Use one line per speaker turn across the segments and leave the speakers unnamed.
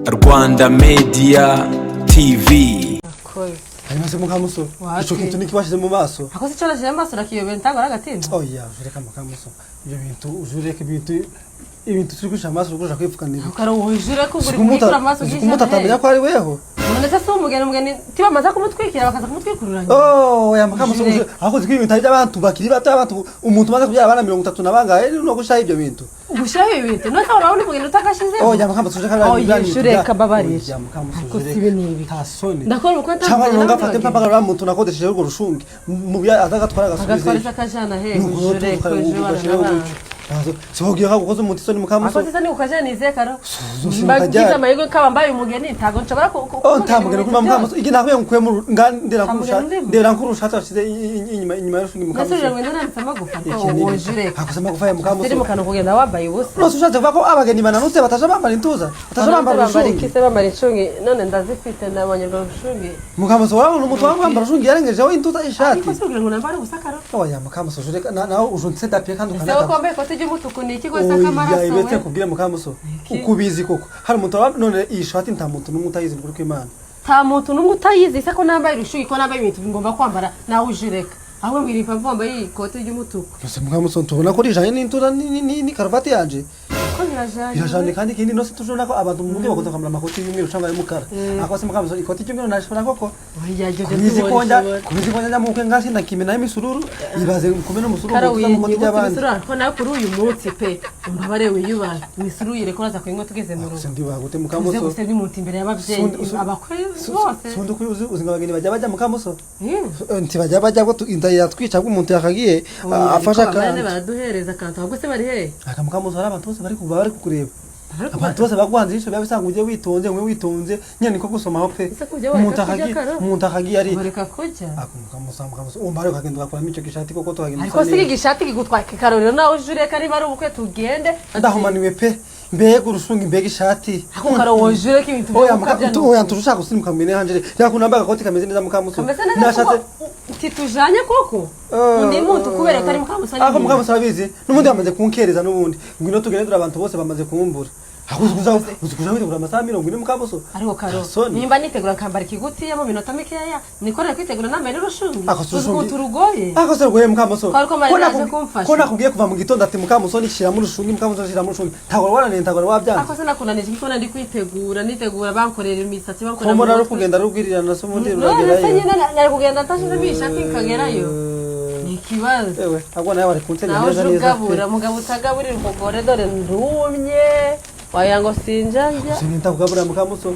Rwanda Media TV.
Akoze.
Hanyuma se, mukamuso,
Wapi?
ico kintu niki washize mu maso?
Akoze icyo nashize mu maso, nakiyobera ntabwo ari agatinda.
Oya, ujureka, mukamuso, ibyo bintu ujureka, ibintu turi kwisha amaso kurusha kwipfukanira.
Ukaruhujure ko uri kwikura amaso.
Umuntu atamenya ko ari weho.
None se si umugeni tibamaze kumutwikira, bakaza kumutwikururanya?
Oh, oya, mukamuso.
Ujureka.
Aho uzi ko ibintu ari by'abantu bakiri bato, abantu umuntu umaze kubyara abana 30 na bangahe no gushaho ibyo bintu.
Gushyiraho ibi bintu, none se urabona umugeni utakashizeho?
Oya, mukamuso, ujureka.
Oya, ujureka, mbabarira.
Oya, mukamuso.
Ariko
Ujureka.
si ibi ni ibi.
Nta soni.
Ndakora ubukwe
Cyangwa
ntabwo.
ngo ngafate mpamagara uriya muntu nakodesheje urwo rushungi mu bya azagatwara agasubiza.
Agatwara akajana he? Ujureka, ujureka n'abana.
Sihogiye ko ukoze umuntu isoni, mukamuso.
Akoze ni ukajana izekaro.
Uzi
Mbagize
ukajyana.
amahirwe kaba mbaye umugeni, ntabwo nshobora
Oh, nta mugeni kuri mukamuso. Iki nakwiye ngukuye mu ndera
Nta
nkurusha.
mugeni ndimo.
Ndera nkurusha twashize inyuma y'urushungi, mukamuso.
Nasubije ngo ndananitse amagufa ariko
Iki ni
wowe
ibiki?
ujureka.
Akoze amagufa ya mukamuso.
Siri mu kantu kugenda wambaye ubusa.
Nose ushatse kuvuga ko abageni bananutse bataja bambara intuza, bataja bambara
bambara
urushungi?
ikise, bambara incungi, none ndazifite, nabonye urwo rushungi.
Mukamuso, urabona umuntu wambara urushungi yarengejeho intuza, ishati.
Ariko si kugira ngo nambare ubusa, karo.
Oya, mukamuso, ujureka, nawe ujunse dapiye kandi
Ese wowe
ukanataka.
ko wambaye ikoti ry'umutuku, ni iki ko
Oya,
k'amaraso
ibetse
we?
kubwira, mukamuso.
Iki?
Uko ubizi koko hari umuntu none iyi shati nta muntu n'umwe utayizi kuri kw'Imana.
Nta muntu n'umwe utayizi se ko nambaye urushugi, ko nambaye ibintu ngomba kwambara, nawe ujureka. Ahubwo mbwira impamvu wambaye iyi koti ry'umutuku.
Nose mukamuso, tubona ko rijanye n'intuza ni karuvati yanje.
Ko birajanye?
Birajanye. Kandi ikindi, nose tujona ko abantu mu mujyi bakunda kwambara amakoti y'umweru cyangwa y'umukara. Ako se, mukamuso, ikoti ry'umweru nashobora koko?
Oya, ryo
Kubizi ko njya, kubizi ko njya mu bukwe ngasi nakimena imisururu, ibaze kumena umusururu
Karo,
ngo tuza mu koti
winyibutse
ry'abandi.
imisuru ko nawe kuri uyu munsi pe, umbabare wiyubahe, imisuru yireke, uraza kuyinywa tugeze mu rugo.
Se ndibaha gute,
Uze
mukamuso?
gusebya umuntu imbere y'ababyeyi, abakwe bose.
Sundi ko uzi ngo abageni bajya bajya, mukamuso.
Eh.
Ntibajya bajya ko inda yatwica bwo umuntu yakagiye afashe
Ariko abana
akantu.
Baraduhereza akantu, ahubwo se bari hehe?
Aka, mukamuso, hari abantu bose bari kuva bari kukureba.
Bari
Abantu bose baguhanze ijisho, biba bisanga ujye witonze, mwe witonze nyine niko gusomaho pe.
Ese kujya wareka
Umuntu
kurya,
akagiye,
Karo?
umuntu akagiye ari
Bareka kurya.
Ako, mukamuso, mukamuso, umva ariko ukagenda ugakuramo icyo gishati koko, tuhagenda
Ariko
usa
si
neza.
igishati kigutwara ikarorero, nawe uje ureka, niba ari ubukwe tugende.
Ndahumaniwe pe, mbega urushungi, mbega ishati.
Ako karo, woje ureka ibintu
Oya.
byo gukabya.
Oya, nturushaka gusimuka mbere hanje rya kuntu nambaye agakoti kameze neza, mukamuso.
Kameze neza.
Nashatse
Kuko titujanye koko undi muntu kubera utari mukamuso.
Ako, mukamuso, arabizi n'ubundi bamaze kunkereza, n'ubundi ngwino tugende dore abantu bose bamaze kumbura. Ako uzi kuja witegura amasaha 40, mukamuso?
Ariko karo,
Soni.
nimba nitegura nkambara ikigutiya mu minota mikeya, nikorera kwitegura nambaye n'urushungi.
Ako si
Uzi
urushungi.
ukuntu rugoye?
Ako se rugoye, mukamuso?
Ko ariko Marina
Ko
yaje kumfasha.
Ko nakubwiye kuva mu gitondo ati: "Mukamuso, nishyiramo urushungi, mukamuso, shyiramo urushungi," ntabwo warananiye, ntabwo wari wabyanze.
Ako se nakunanije kuko nari kwitegura, nitegura, bankorera imisatsi, bankorera
Ko mbona
mu
ari
mutwe.
kugenda rubwirirana se ubundi
None se
ruragerayo?
nyine nari kugenda ntashizemo iyi shati nkagerayo, ni ikibazo.
Ewe, ahubwo nawe wari kunsenya
Nawe
neza
uje
neza.
ugabura, mugabo utagaburira umugore, dore ndumye wagira ngo sinjanja.
Sinita kugaburira, mukamuso,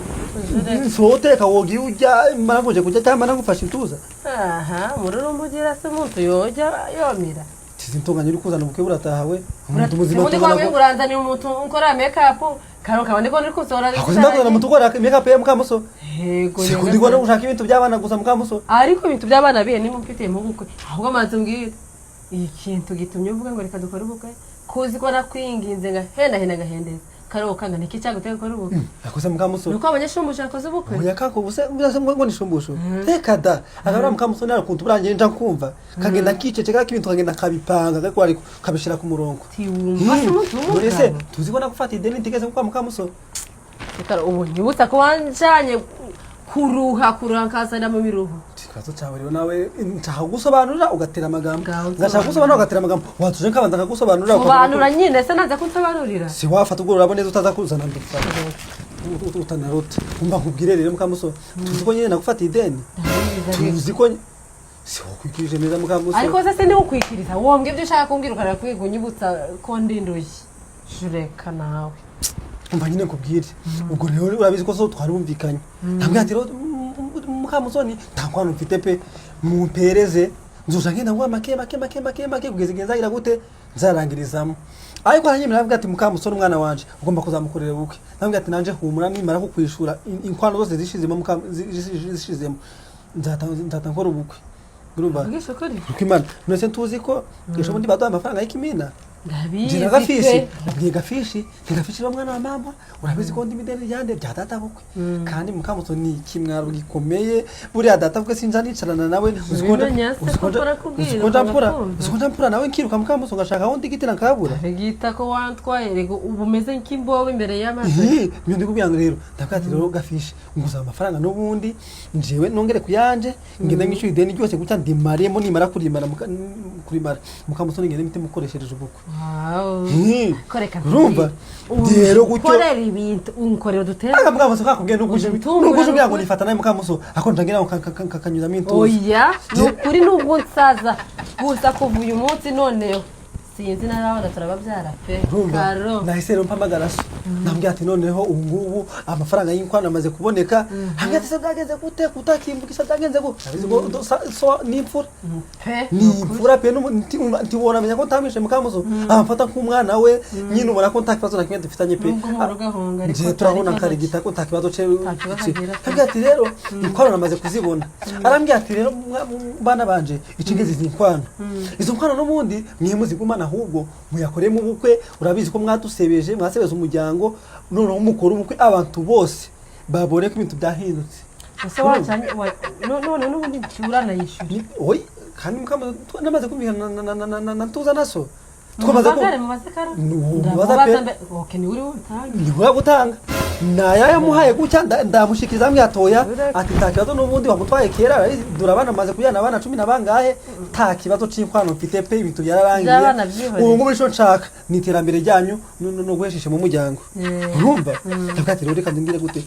soteka wogiye ujya mara kuje kujya cyangwa nagufasha intuza.
Aha mururumba ugira se umuntu yojya yomira?
Tizi ntunganye uri kuzana ubukwe burataha we, umuntu muzima
Ubundi
tuzana
kwa uranzaniye umuntu ukora make up, karo kaba ndiko nuri kusohora.
Ako sindakuzana umuntu ukora make up ya mukamuso.
Yego.
Sikundi ko gushaka ibintu by'abana gusa, mukamuso.
Ariko ibintu by'abana bihe nimba mfitiye mu bukwe, ahubwo manze umbwire ikintu gitumye uvuga ngo reka dukore ubukwe, kuzi ko nakwinginze ngahendahenda ngahendeza karo kanga, niki cyaguteye gukora ubukwe?
Akoze, mukamuso.
Nuko abanyeshumbusha yakoze ubukwe.
Oya kako, ubuse ubuse ngo nishumbusho, reka da. Akabura, mukamuso, nari kuntu burangiye nja kumva kagenda kiceceka k'ibintu, kagenda kabipanga ariko ariko kabishira ku murongo.
Tiwumva se umuntu
None se
w'umugabo?
tuzi ko nagufata ideni ntigeze kwa mukamuso?
Reka, ubu nyibutsa ko wanjanye kuruha kuruha nkazana mu miruho.
Ikibazo cyawe rero nawe, nshaka gusobanurira ugatera amagambo.
Ngaho.
Ngashaka gusobanura ugatera amagambo, watuje nkabanza nkagusobanurira.
Sobanura nyine se, nanze kunsobanurira.
Si wafata ubwo urabona neza utaza kuzana ndufata utanarota. Umva nkubwire rero, mukamuso, tuzi ko nyine nagufata ideni, tuzi ko si wakwikirije neza, mukamuso.
Ariko se sindi kukwikiriza, wombwe ibyo ushaka kumbwira, ukareba kwiga unyibutsa ko ndinduye, jureka nawe.
Umva nyine nkubwire, ubwo rero urabizi ko so twarumvikanye, ntabwo ati rero mukamusoni nta nkwano mfite pe, mumpereze nzoja ngenda nguha make make make make make kugeza igihe nzagira gute, nzarangirizamo. Ariko aranyemera, aravuga ati: "Mukamusoni, umwana wanje ugomba kuzamukorera ubukwe." Ndamubwira ati: "Nanje humura, nimara kukwishura inkwano zose zishizemo, zishizemo nzata nkora ubukwe." Urumva?
Ubwisha ukuri.
Kuko Imana, none se ntuzi ko ejo bundi baduhaye amafaranga y'ikimina?
Ndabizi
Ngira gafishi,
pe.
nabwiye gafishi, nti gafishi rero mwana wa mama, urabizi ko ndi mideli ryande bya data bukwe. Kandi mukamuso ni ikimwaro gikomeye, buriya data bukwe sinja nicarana nawe,
Ubimenya se
uziko
ko arakubwira,
uziko ndampura,
ukabakumva.
uziko ndampura nawe nkiruka mukamuso ngashaka aho ndigitira nkabura.
Bigita ko wantwaye rego ubu umeze nk'imbobo imbere y'amaso.
Ihi, niyo ndikubwira ngo rero ndavuga ati rero gafishi nguza amafaranga n'ubundi njewe nongere kuyanje ngende mwishyura ideni ryose gutya ndimaremo nimara kurimara kurimara mukamusoni ngende mpite mukoreshereje ubukwe.
Wow.
Hi,
Koreka.
Urumva rero gutyo
Korera ibintu unkorera dutera.
aka mukamuso kakubwiye nukuje
Udutumbura
nukuje ubwira ngo
n'ukuri.
nifata nawe mukamuso ako njangira ngo kakanyuzamo intuza.
Oya, ni ukuri nubwo nsaza gusa kuva uyu munsi noneho sinzi n'abana turababyara pe.
Urumva
Karo.
nahise rero mpamagara so ndambwira ati noneho ubu ngubu amafaranga y'inkwano amaze kuboneka, ambwira ati se byagenze gute kutakimvukisha byagenze gute, abizi ko so ni imfura
Pe.
ni imfura pe ntiwonamenya ko ntamwishe mukamuso amfata nk'umwana we nyine ubona ko nta kibazo na kimwe dufitanye pe.
Nubwo uhora ugahunga, ariko
Nje turabona
atari
nkarigita ko nta kibazo ce.
Nta kibazo agira pe.
Ambwira ati rero inkwano namaze kuzibona, arambwira ati rero bana banje ikingezi izi nkwano izo nkwano n'ubundi mwe muzigumana ahubwo muyakoremo ubukwe, urabizi ko mwadusebeje mwasebeza umuryango, noneho mukora ubukwe abantu bose babone ko ibintu byahindutse.
Ese wacanye none n'ubundi ntiuranayishyura?
Oyi kandi mukamuso namaze kumvikana na ntuza naso twamaze ko
Mubaze mubaze karo.
Mubaza pe.
Ndamubaza mbe. Okay, ni uri butange.
Nibura gutanga nayayamuhaye gutya ndamushikiriza ambwira atoya ati nta kibazo n'ubundi wamutwaye kera dore abana amaze kubyana abana cumi na bangahe nta kibazo c'inkwano mfite pe ibintu byararangiye.
By'abana byihoreye.
Ubu ngubu ico nshaka ni iterambere ryanyu no guheshisha mu muryango. Urumva ndavuga ati rero reka ndingire gute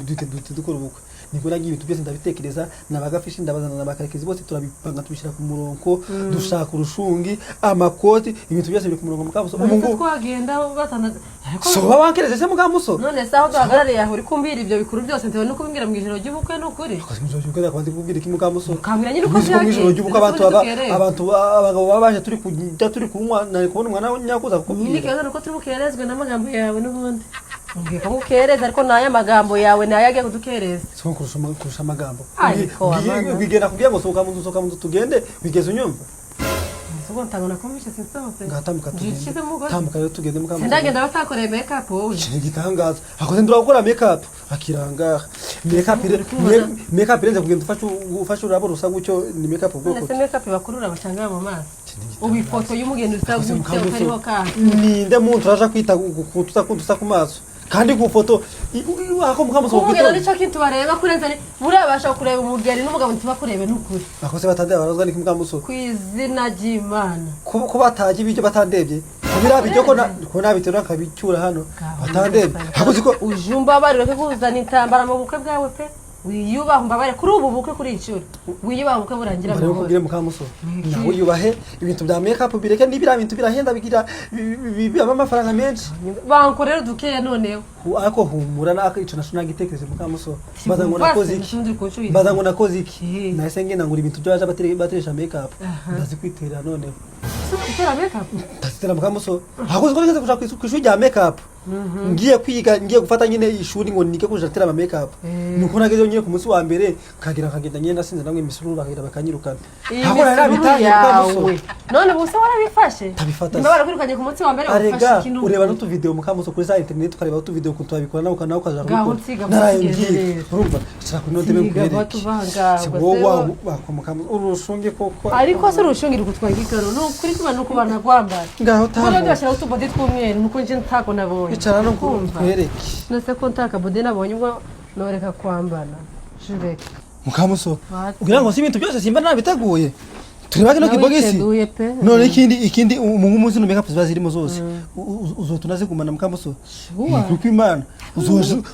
reka duhite dukora ubukwe, nibwo nagiye ibintu byose ndabitekereza nabagafishi ndabazana na bakarekezi bose turabipanga tubishyira ku murongo dushaka urushungi amakoti ibintu byose biri ku murongo mukamuso ubu
Ubu
ngubu
twagenda batana ariko
so babankereze se mukamuso.
None se aho duhagarariye aho uri kumbwira ibyo bikuru byose ntewe no kubimbwira mu ijoro ry'ubukwe ni ukuri?
Akazi mu ijoro ry'ubukwe akabanza kubwira iki mukamuso?
Ukambwira nyine uko
Ubizi ko mu ijoro
byagenze,
ry'ubukwe abantu
ndetse
baba abantu abagabo baba baje turi kurya turi kunywa nari kubona umwana nyakuza
Nyine
kukubwira.
ikibazo ni uko turi bukerezwe n'amagambo yawe n'ubundi umbwiye ko ngukereza ariko n'aya magambo yawe nayo agiye kudukereza.
Siko kurusha kurusha amagambo.
Ariko wamana.
Wigenda kubwira ngo sohoka mu nzu sohoka mu nzu tugende wigeze unyumva.
Ese ubwo ntabwo nakumvishe sinsohotse.
Ngatambuka tugende.
Ngiye umugozi.
Tambuka rero tugende mukamuso.
Sindagenda batakoreye make up wowe.
Ikintu gitangaza akoze ndura gukora make up akirangaha make up make up irenze kugenda ufashe ufashe ururabo rusa gutyo ni make up ubwoko.
None se make up bakurura bacanga mu maso?
Ikintu gitangaza.
Ubu ifoto y'umugeni usa
Akoze
gutya
mukamuso.
utariho kandi.
Ninde muntu uraja kwita ku tusa ku maso kandi ku foto ako mukamuso
Umugeni nicyo kintu bareba kurenza ni buriya basha kureba umugeni n'umugabo ntibakurebe n'ukuri.
Akoze batandeba barazwa ni mukamuso.
Ku izina ry'Imana.
Ko bataje ibiryo batandebye kubira ibiryo ko ko nabiterura nkabicyura hano batandebye akoze ko
Uje umbabarire ko kuzana intambara mu bukwe bwawe pe, wiyubaha umbabare kuri ubu bukwe kuri iyi nshuro wiyubaha ubukwe burangira
Mbere
amahoro.
kubwire mukamuso nawe yubahe ibintu bya make up bireke n'ibira bintu birahenda bigira bibamo amafaranga menshi.
Bankorera dukeya noneho.
Ariko humura nako ico nasho nagitekereje mukamuso mbaza ngo nakoze iki mbaza ngo nakoze iki nahise ngenda ngura ibintu byaje bateresha make up ndazikwiterera noneho.
Utera make up?
Ndazitera mukamuso akoze ko nigeze kuja kw'ishuri rya make up ngiye kwiga ngiye gufata nyine ishuri ngo nige kuja gutera ama make up nuko nagezeyo nyine ku munsi wa mbere kagira nkagenda nyine nasinze namwe imisururu bakagira bakanyirukana.
Iyi
Aho nari
misururu
nabitangiye mukamuso.
yawe none ubu se warabifashe?
Ndabifata
Niba
se.
barakwirukanye ku munsi wa mbere wafashe
Arega
iki n'ubu?
Ureba n'utuvideo mukamuso kuri za internet ukareba utuvideo ukuntu wabikora nawe nawe ukaja
Ngaho
kubikora.
nsiga
Naraye
tugende
ngiye
rero.
urumva shaka kuri note
Nsiga
nkwereke.
tuva aha ngaha,
Si
ubwo
wowe
se
wakwa mukamuso urushunge koko.
Ariko se urushungi rugutwaye ikikaro ni ukuri kuba nuko banagwambara
Ngaho
kuko
tambuka.
bashyiraho utubodi tw'umweru nuko nje ntako nabonye.
Icara no
Kumva.
nkwereke.
Nose ko ntaka bodi nabonye ubwo noreka kwambara jureka.
Mukamuso
Watse.
ugira ngo si ibintu byose simba nabiteguye tureba kino
Nawe
kibogisi.
witeguye pe.
None ikindi umungu munsi no make up ziba zirimo zose uzotuna nazigumana mukamuso.
Sure.
Kuko Imana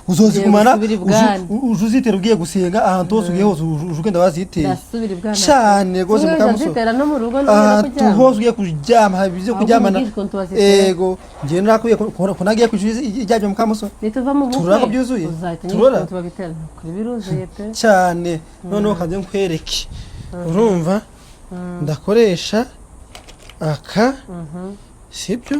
uzozigumana.
Ngiye gusubira ibwami.
Uje uzitera ugiye gusenga ahantu hose ugiye hose uje ugenda waziteye.
Ndasubira ibwana.
Cyane rwose
Zimwe
mukamuso.
ndazitera no mu rugo no
Ahantu
kuryama.
hose ugiye kuryama hari ibyo
Ahubwo
kuryamana.
umbwire ukuntu wazitera.
Ego ngiye nakwiye ko nagiye ku ishuri ijyanye mukamuso.
Nituva mu bukwe
Turora ko byuzuye?
uzahita
Turora?
unyereka ukuntu babitera kuri biruzuye pe.
Cyane noneho kanze nkwereke urumva ndakoresha aka sibyo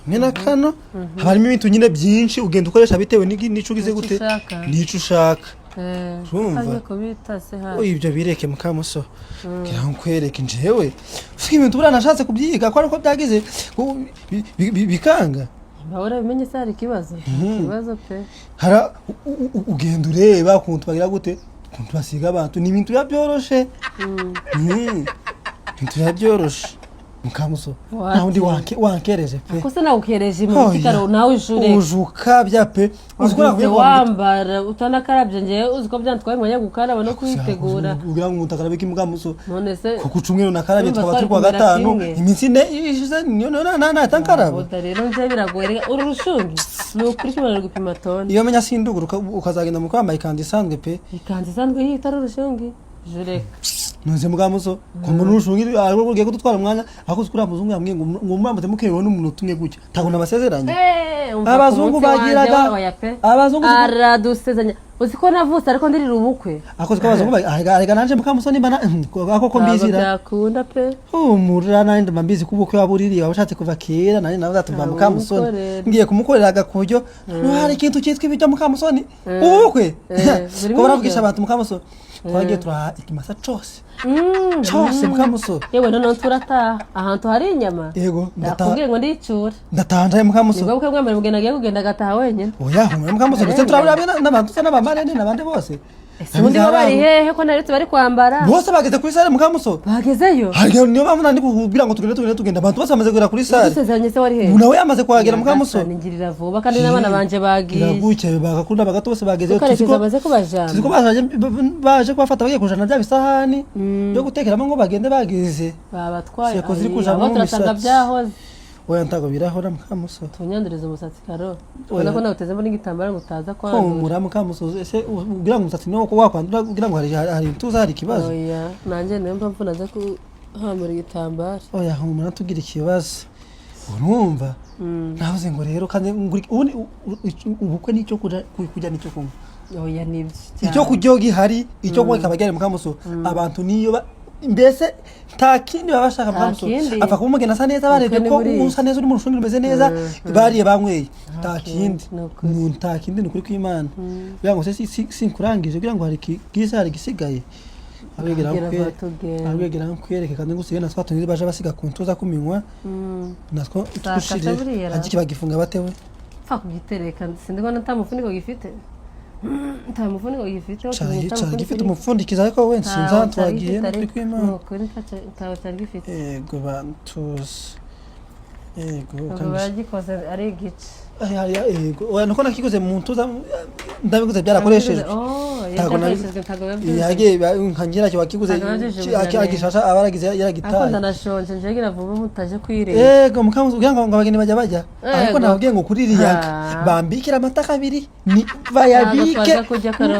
hamwe na kano haba harimo ibintu nyine byinshi ugenda ukoresha bitewe n'ico ugize
N'ico
gute
ushaka.
n'ico ushaka. Urumva?
Kaje kubita se hano.
Oya, ibyo bireke mukamuso, kugira ngo nkwereke njyewe si ibintu buriya nashatse kubyiga ko ariko byagize bikanga.
Bahora bimenye se hari ikibazo? Ikibazo pe.
Hara ugenda ureba ukuntu bagira gute, ukuntu basiga abantu, ni ibintu biba byoroshe. Ibintu biba byoroshe mukamuso, nta wundi wankereje pe.
Ko se nagukereje mu kikaro nawe ijure.
Ujuka bya pe, uzi ko
Wabyutse
navuye kwa
wambara utanakarabye, ngewe uzi ko byantwaye umwanya wo gukaraba no kwitegura.
Ugira ngo umuntu akarabe mukamuso?
None se
Kuko cyumweru nakarabye,
Urumva
tukaba turi
twari
kuwa
kumera
gatanu,
kimwe.
iminsi 4 ishize niyo ntakaraba.
Oda rero nje biragoye. Reka, uru rushungi ni ukuri kimara gupima toni.
Iyo menya sinduguruka ukazagenda mu kwambaye ikanzu isanzwe pe.
Ikanzu isanzwe yita ari urushungi jureka.
Ntuze mukamuso, ko mbona urushungi ariko rugiye kudutwara umwanya, ariko uzi ko uriya muzungu yambwiye ngo muramutse mukerewe n'umunota umwe gutya ntabwo nabasezeranye. Abazungu bagiraga abazungu
aradusezanya, uzi ko navutse ariko ndirira ubukwe.
Ako ko abazungu arega nanje mukamuso nimba ako ko
Ntabwo
mbizira.
byakunda pe.
Humura, nanjye mba mbizi ko ubukwe waba uririye, waba ushatse kuva kera, nanjye nawe uzatuma
Ntabwo
mukamusoni.
umukorera.
Ngiye kumukorera agakuryo, no hari ikintu cyitwa ibiryo mukamusoni, ubukwe
Birimo
ko baravugisha
ibiryo.
abantu mukamusoni, twagiye turaha ikimasa cose cose mukamusoni.
Yewe, noneho turataha ahantu hari inyama.
Yego,
Ndakubwiye ngo ndicura.
ndatanjaye mukamusoni.
Nibwo bukwe bwa mbere mugenda agiye kugenda agataha wenyine.
Oya, humura mukamusoni, ndetse turabura hamwe n'abantu tusa n'abamarene n'abandi bose.
Ese ubundi bo bari hehe ko naretse bari kwambara?
Bose bageze kuri sare mukamusoni.
Bagezeyo?
Hari niyo mpamvu nandi kukubwira ngo tugende, tugende, tugende, abantu bose bamaze kugera kuri sare.
Dusezeranye se wari hehe?
Nawe yamaze kuhagera mukamusoni.
Ningirira vuba kandi n'abana banje bagiye.
Biraguke bagakunda bagato bose bagezeyo.
Tukarekeza baze kubajana.
Tuzi ko baje kubafata bagiye kujana bya bisahani byo gutekeramo ngo bagende bagize.
Babatwaye.
Seko ziri
Ayi,
kujamo
abo turasanga
imisatsi.
byahoze.
Oya, ntabwo birahora mukamusoni.
Tunyandurize umusatsi karo.
Oya.
Ubona ko nawe utezemo n'igitambaro ngo utaza kwandura.
Humura mukamusoni, ese ugira ngo umusatsi niwo wakwandura, ugira ngo hari intuza, hari ikibazo?
Oya, nanjye niyo mpamvu naza kuhamura igitambaro.
Oya, humura, tugira ikibazo, urumva navuze ngo rero kandi ubundi ubukwe ni icyo kurya, kurya n'icyo kunywa.
Oya, nibyo.
Icyo kurya gihari, icyo kunywa kikaba gihari mukamuso, abantu niyo mbese nta kindi baba bashaka
Nta
mukamuso.
kindi.
Apfa kuba umugeni asa neza, barebye
Ubukwe ni
ko
buriya.
usa neza, uri mu rushundura umeze neza, bariye banyweye, nta kindi.
Ni ukuri.
Nta kindi, ni ukuri kw'Imana. Kugira ngo se sinkurangije, kugira ngo hari bwiza hari igisigaye. Abegera
Kugira ngo tugende.
Abegera nkwereke kandi ngusigaye na twa tundi baje basiga ku ntuza kuminywa natwo tugushire.
Buriya ra.
Hajya bagifunga batewe.
Pfa kugitereka, sindi ko nta mufuniko gifite. Nta mufuniko gifite.
Cari cari gifite umupfundikizo, ariko we nsinzi ahantu wagiye, ni ukuri kw'Imana.
Ukuri ntawe cyari gifite.
Yego bantuzi, yego.
Ubwo
Kandi
baragikoze ari igice.
Ay, hariya, yego, oya, nuko nakiguze mu ntuza, ndabiguze byarakoreshejwe.
Oh,
Ntago
yarakoreshejwe, ntago biba byuzuye.
Yagiye nka nyiracyo wakiguze.
Ntago biba byujuje ubuziranenge.
Agishasha aba yaragize
Ariko
yaragitaye.
ndanashonje njegira vuba mutaje kwireba.
Yego mukamuzi, kugira ngo abageni bajya bajya, ariko
Yego.
nababwiye ngo kuri iriyaga
Ah.
bambikira amata kabiri ni
Ntabwo
bayabike.
twaza kurya karo.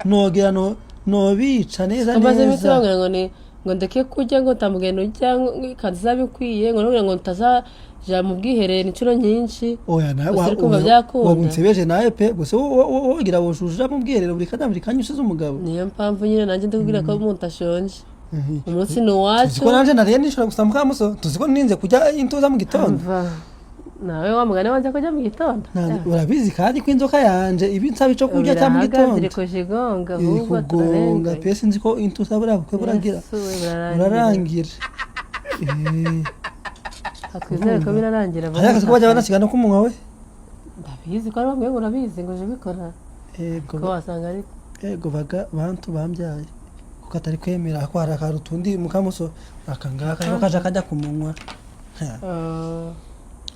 Nogera no nobica neza.
Tumaze iminsi
Neza.
bambwira ngo ni ngo ndeke kurya, ngo ntamugeni ujya kandi izabikwiye, ngo nubwira ngo ntazaja mu bwiherero inshuro nyinshi.
Oya, nawe
Gusa ariko kumva byakunda.
wabunsebeje nawe pe, gusa wogira wojuja mu bwiherero buri kanya buri kanya usize umugabo.
Niyo mpamvu nyine nanjye ndikubwira ko umuntu ashonje, umunsi ni
Tuzi
uwacu.
ko nanje nariye nishora gusa mukamuso, tuzi ko ninze kujya intuza mu gitondo.
Umva, nawe wa mugani wanjye kujya mu gitondo.
Urabizi kandi ko inzoka yanje iba insaba ico kurya cya mu
Birahagaze,
gitondo.
iri kujigonga
Iri
ahubwo
kugonga
turarenga.
pe, sinzi ko intuza buriya bukwe buragira
Yesu we, burarangira.
burarangira. Eh,
Twizere ko birarangira vuba.
Hariya akazi ko bajya banasiga no kumunwa we.
Ndabizi ko ari bamwe ngo urabizi ngo uje ubikora.
Yego.
Ko wasanga ari
Yego, baga bantu bambyaye kuko atari kwemera ko hari akantu tundi mukamuso aka ngaka ariko kaja kajya ku munwa. Ha.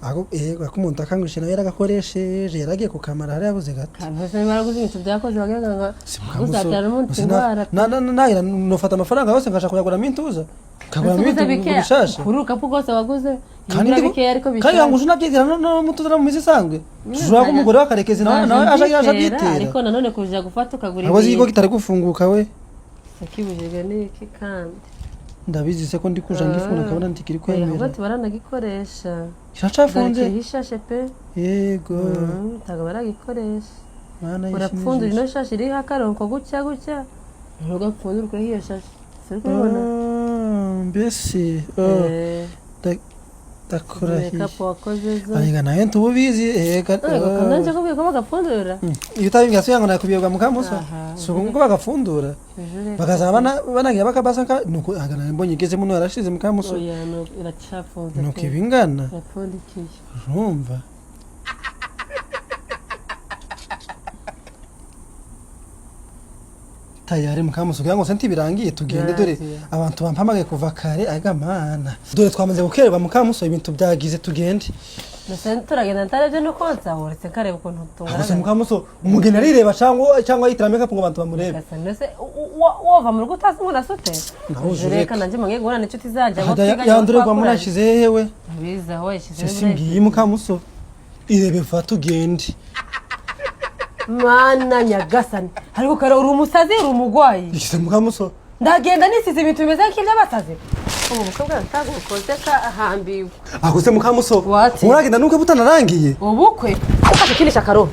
Ako yego, ako umuntu akangurisha nawe yaragakoresheje, yaragiye kukamara hariya yabuze gato.
Kandi se baraguze ibintu byakoze bagira ngo
Si mukamuso,
uzatera umuntu
gusa
indwara.
Nagira nofata amafaranga yose ngasha kuyaguramo intuza, nkaguramo
Ese uguze
ibintu
bikeya
bishasha.
kuri urukapu rwose waguze
Kandi
ibigura bikeya ariko
kandi
bishaje.
ngo unabyitera no mutuza no mu minsi isanzwe ushobora ko umugore wa Karekezi nawe aje aje abyitera.
Ariko nanone kuja gufata ukagura
Ntabwo azi ko kitari gufunguka we.
Sakibujijwe n'iki kandi?
Ndabizi se ko ndi kuja ngifuna nkabona ntikiri
Ahubwo
kwemera.
ati baranagikoresha.
Kiracafunze.
Kiriho ishashe pe.
Yego.
Ntabwo baragikoresha.
Mana
Urapfundura
y'ishinjije.
ino shashi iriho akarongo gutya gutya, ugapfundura ukureho iyo shashi, suri kubibona?
Ah, mbese oh, Ndakurahiye.
Makeup wakoze zo.
Arega nawe ntububizi ega.
Ego, kananje kubwiye ko bagapfundura.
Iyo utabimbwiye se ngo nakubwirwa mukamuso.
Aha.
Si uko bagapfundura.
Ujure.
Bakazaba banagira bakabasa nka nuko agana mbonye igeze muno yarashize mukamuso.
Oya, no iracapfunze.
Nuko ibingana.
Irapfundikiye.
Urumva. Tayari mukamuso kugira ngo se ntibirangiye tugende dore
Birarangiye.
abantu bampamagaye kuva kare aga mana. Dore twamaze gukererwa mukamuso ibintu byagize tugende.
Mbese turagenda ntarebye no konsa uretse nkareba ukuntu
Gusa
tugaragara.
mukamuso umugeni arireba cyangwa yitira makeup ngo abantu bamurebe.
Gasa mbese wova mu rugo utazi ngo nasute.
Nawe uje
Ujure
ureka.
reka nanjye mwe guhura n'inshuti zanjye abo
Hada
twiganye, abo
yandurerwa
twakuranye.
munashize hehe?
Biza aho yashyize
Se ngiyi mukamuso. Irebe va tugende.
Mana nyagasani. Ariko kare uri umusazi uri umugwayi.
Ishyize mukamuso.
Ndagenda nisize ibintu bimeze nk'iby'abasazi. Ubu bukwe bwawe ntabwo bukoze kahambiwe.
Ahuse mukamuso.
What?
Uragenda nuko butanarangiye.
Ubukwe ufashe ikindi shakaro.